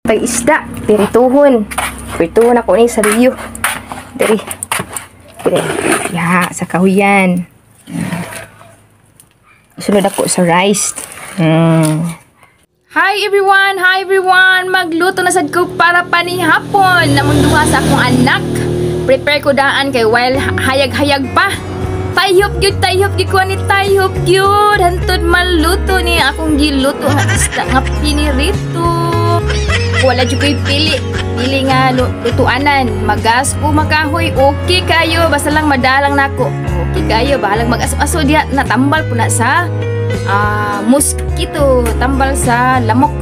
Tag isda, pirituhon. Pirituhon ako ni sa liyo. Diri. Diri. Ya, sa kahuyan. Sunod ako sa rice. Hi everyone! Hi everyone! Magluto na sad ko para panihapon. Namong duha sa akong anak. Prepare ko daan kay while hayag-hayag pa. Tayhop gyud, tayhop gyud ko ni tayhop gyud. Hantod maluto ni akong giluto nga isda nga pinirito. Wala jud ko'y pili. Pili nga lutuanan. Magas o makahoy, okay kayo. Basta lang madalang nako. Okay kayo. Bahalang mag-aso-aso diha. Natambal po na sa mosquito, tambal sa lamok.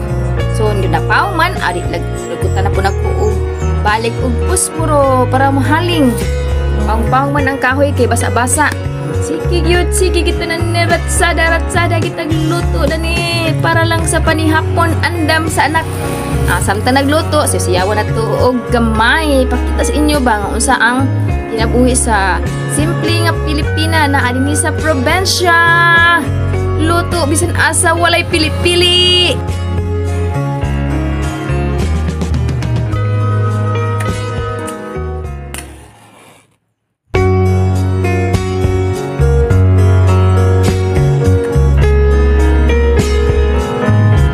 So napaw man ari lagkutan na po nako og balik og puspuro para mahaling. Pangpang man ang kahoy kay basa-basa. Sige gyud, sige kita na ni ratsada ratsada kita luto na ni para lang sa panihapon andam sa anak. Samtang nagluto, sisiyawan na to og gamay. Pakita sa inyo ba nga unsa ang kinabuhi sa simple nga Pilipina na adini sa probensya. Luto bisan asa walay pili-pili.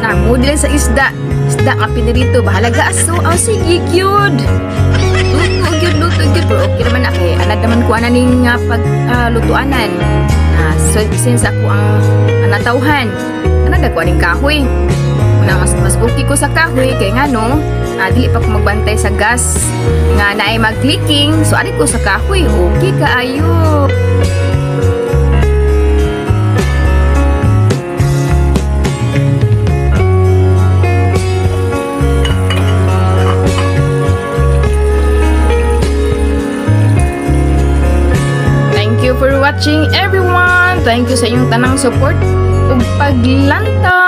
Namudi lang sa isda. Isda nga pinirito, bahalaga aso. Aw sige gyud. Luto gyud, luto gyud. Pero okay naman na kay anad naman ko ana ning pag lutuanan. So since ako ang natawhan, anad ako aning kahoy. Una mas okay ko sa kahoy kay ngano, dili pa ko magbantay sa gas nga naay mag-leaking. So ari ko sa kahoy, okay kaayo. Thank you for watching everyone. Thank you sa inyong tanang support ug paglantaw.